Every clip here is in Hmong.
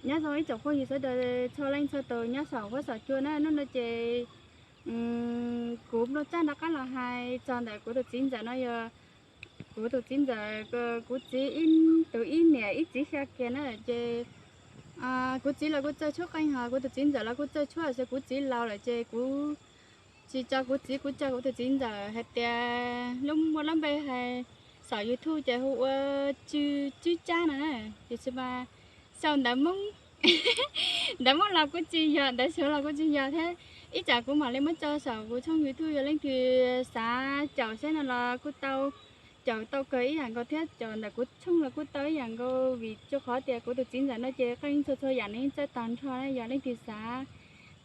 Nyob zoo ib tsoom phooj ywg sawv daws txhua leej txhua tus nyob saum huab saum cua na. Hnub no ces kuv Nplooj Tsab rov qab los hais txog ntawm kuv tus txiv ntxawm no yog kuv tus txiv ntxawm, kuv txiv ib, tus ib niam ib txiv xya kiag na ces kuv txiv los kuj txawj tshuab qeej, ho kuv tus txiv ntxawm los kuj txawj tshuab, tiam sis kuv txiv laus lawm ces kuv tsis tso kuv txiv, kuv tso kuv tus txiv ntxawm hais tias lub muaj lub npe hais saum YouTube ces hu ua Tsw Tswb Tsab no na. Tiam sis mas xyaum ntawv Hmoob, ntawv Hmoob los kuj tsis yog, ntawv Suav los kuj tsis yog thiab. Ib tsam kuv mam li muab tso saum kuv tshooj YouTube, yog leej twg xav caum saib no los kuj tau, caum tau kawg ib yam nkaus thiab, caum ntawm kuv tshooj los kuj tau ib yam nkaus, vim rau qhov tias kuv tus txiv ntxawm no ces qeej txhua txhua yam nws yeej txawj tag nrho na. Yog leej twg xav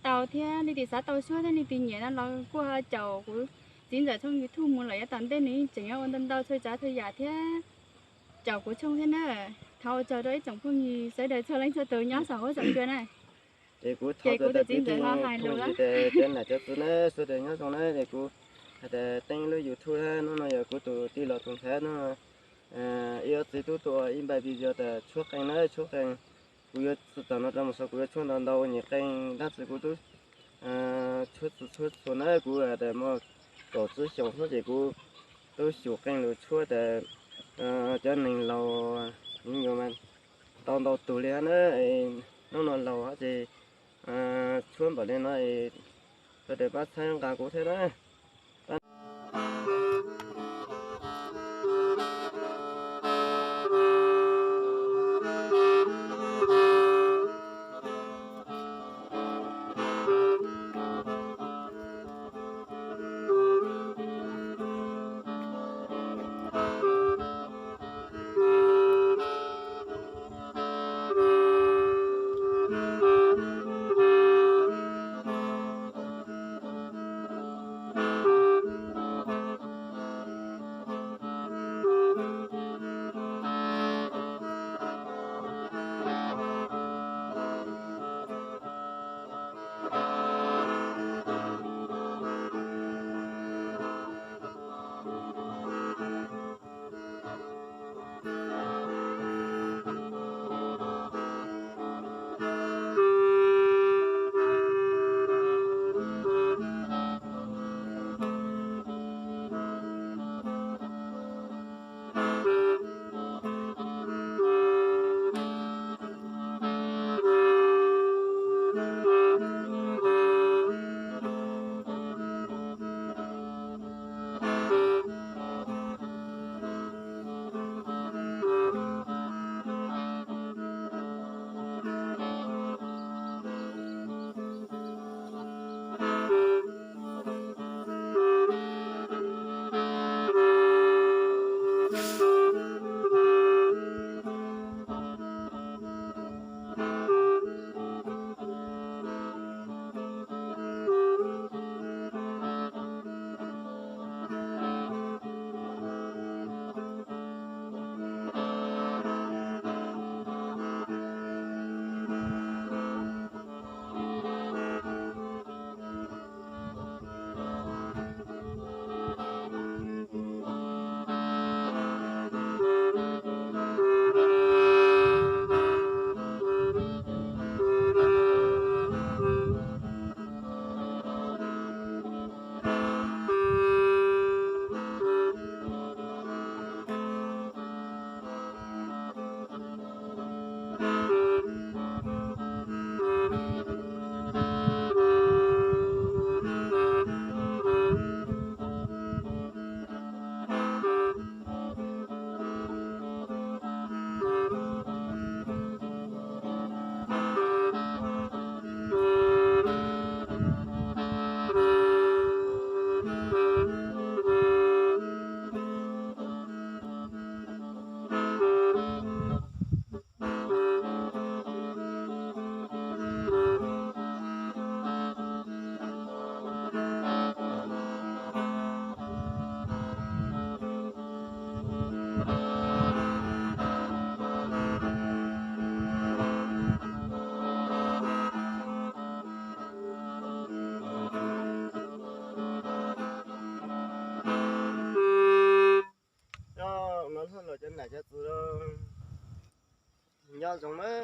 tau thiab leej twg xav tau suab thiab leej twg nyiam no los kuj ho caum kuv txiv ntxawm tshooj YouTube mus lawm, yav tom ntej nws yeej tseem yuav ua ntau ntau txhua tsav txhua yam thiab. Caum kuv tshooj thiab na. Thov ua tsaug rau ib tsoom phooj ywg sawv daws txhua leej txhua tus nyob saum huab saum cua na. Ces kuv thov ces kuv tus txiv ntxawm los hais lus na. Cov nam cov txwv na, sawv daws nyob zoo na, ces kuv hais tias teeb lub YouTube thiab, hnub no yog kuv tus tij laug tus ntxhais no, ib ob txiv tub tuaj ib npaj video tas tshuab qeej na, tshuab qeej. Kuv yuav txog no rau mus saud kuv yuav tshuab ntau ntau nyuag qeej, tab sis kuv twb tshuab txhua txhua na, kuv tas muaj kaum tsib xyoos xwb ces kuv twb xyum qeej lug tshuab tas cov neeg laus, ntau ntau tug li na. Hnub no laus hab ces tshuab npaum li no, sawv daws pab txhawb nqa kuv thiab na. Nyob zoo na.